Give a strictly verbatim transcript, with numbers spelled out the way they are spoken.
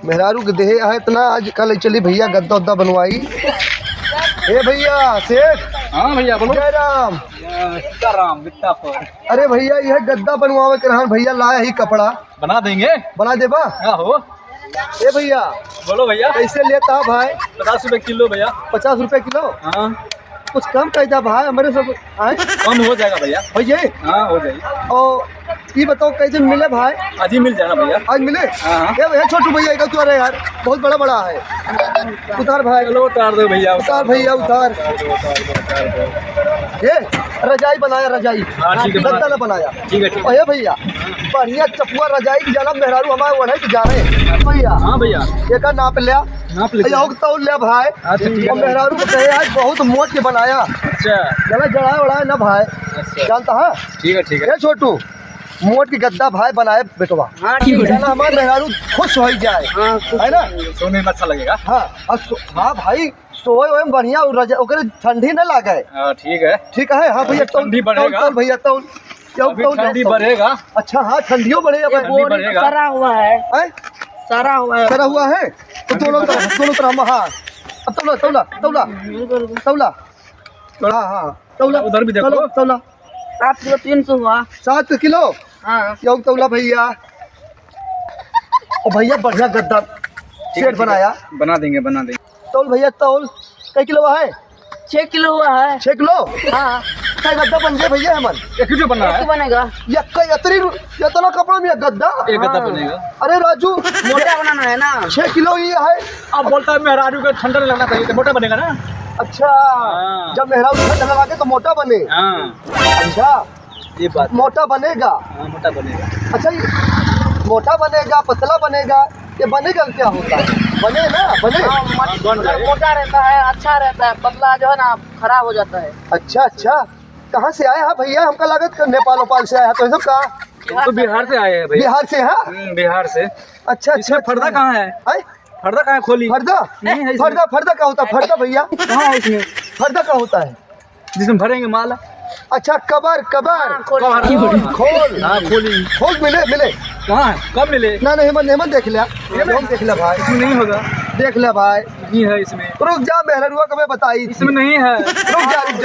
मेहरारू के देहे आहे इतना, आज कल चली भइया गद्दा उद्दा बनवाई। ए भइया सेठ। हाँ भइया बोलो। जय राम। सीताराम बिट्टा पर। अरे भइया यह गद्दा बनवावे के रहन भइया, लाया ही कपड़ा। बना देंगे। बना देबा? हाँ हो। ए भइया। बोलो भइया। कैसे लेता है भाई? पचास रुपए किलो भइया। पचास रुपए किलो? हाँ। कुछ कम कर दे भाई, हमरे सब आए। कम हो जाएगा भइया। हो जाए? हाँ, हो जाएगा। और ये बताओ, कैसे मिले भाई? आज ही मिल जाना भइया। आज मिले? हाँ, हाँ। ए भइया, छोटू भइया, इधर तो आ रहे यार, बहुत बड़ा बड़ा है। उतार भाई। चलो, उतार दो भइया, उतार उतार दो, भइया, उतार। उतार दो, उतार दो, उतार दो। ए, रजाई बनाया, रजाई। हाँ, ठीक है, गद्दा बना ना बनाया। ठीक है, ठीक है। ए भइया, बढ़िया चपुआ रजाई की जाना, मेहरारू हमारे ओढ़े की जाने। भइया। हाँ भइया। एका नाप लिया। नाप लेते हैं। तौल ले भाई। अच्छा, ठीक है। और मेहरारू को कहे, "आज बहुत मोट के बनाया।" अच्छा। ज्यादा जड़ा उड़ाए ना भाई। अच्छा। जानता है? ठीक है, ठीक है। ए छोटू, मोट की गद्दा भाई बनाए बेटवा। हाँ, ठीक है। ज्यादा हमारे मेहरारू खुश हो जाए। हाँ, खुश है ना? सोने में अच्छा लगेगा। हाँ, और सो-, हाँ भाई, सोए ओए में बढ़िया, उ रजा-, ओकरे ठंडी न लागे। हाँ, ठीक है। ठीक है, हाँ भइया, अभी तौल, ठंडी बढ़ेगा। तौल, तौल भइया, तौल। अभी तौल, ठंडी तौल। बढ़ेगा। अच्छा, हाँ, ठंडियो बढ़ेगा ये भाई। ठंडी बोरी बढ़ेगा। सरा हुआ है। हैं? सरा हुआ है। सरा हुआ है? तो दोनों तरफ, दोनों तरफ, हाँ। अब तौला, तौला, तौला। हम्म, बिल्कुल। तौला। हाँ, हाँ, तौला। उधर भी देखो। तौला, तौला। सात किलो तीन सौ हुआ। सात किलो? हाँ। क्यों तौला भइया? ओ भइया, बढ़िया गद्दा ठीक है, सेट ठीक है। बनाया। बना देंगे, बना देंगे। तौल भइया, तौल। कै किलो है? छह किलो हुआ है। छह किलो? हाँ। कै गद्दा बन जाए भइया हमन? एक ही जो बना एक है। बनेगा। या कै अतरी रु-, इतना कपड़ा में एक गद्दा? एक गद्दा हाँ। बनेगा। अरे राजू, मोटा बनाना है ना। छह किलो ये है। अब बोलता है मेहरारू को ठंडा नहीं लगना चाहिए, तो मोटा बनेगा ना। अच्छा। हाँ। जब मेहरारू ठंडा लगा के तो मोटा बने। हाँ। अच्छा। ये बात है। मोटा बनेगा। हाँ, मोटा बनेगा। अच्छा, ये मोटा बनेगा, पतला बनेगा, ये बनेगा क्या होता है? बने ना, बने? हाँ, मत-, हाँ, बन अगर जाए। मोटा रहता है, अच्छा रहता है, पतला जो है ना, खराब हो जाता है। अच्छा, अच्छा। कहाँ से आया है भइया? हमका लागत कि नेपाल ओपाल से आया है, तो ये सब का? हम तो बिहार से आए हैं भइया। बिहार से, हाँ? हम्म, बिहार से। अच्छा, अच्छा, इसमें अच्छा। फर्दा कहाँ है? हैं? फर्दा कहाँ है? खोली। फर्दा? नहीं है इसमें। फर्दा, फर्दा का होता है? फर्दा भइया? कहाँ है इसमें? फर्दा का होता है? जिसमें भरेंगे माल। अच्छा, कबर, कबर। हाँ, खोल। कबर। खोल। हाँ, खोली। खोल मिले, मिले। कहाँ है? कब मिले? ना, नहीं, हेमन, हेमन देख लिया। हेमन देख लिया भाई। इसमें नहीं होगा। देख लिया भाई। नहीं है इसमें। रुक जा, मेहररुआ का मैं बताई। इसमें नहीं है। रुक जा, रुक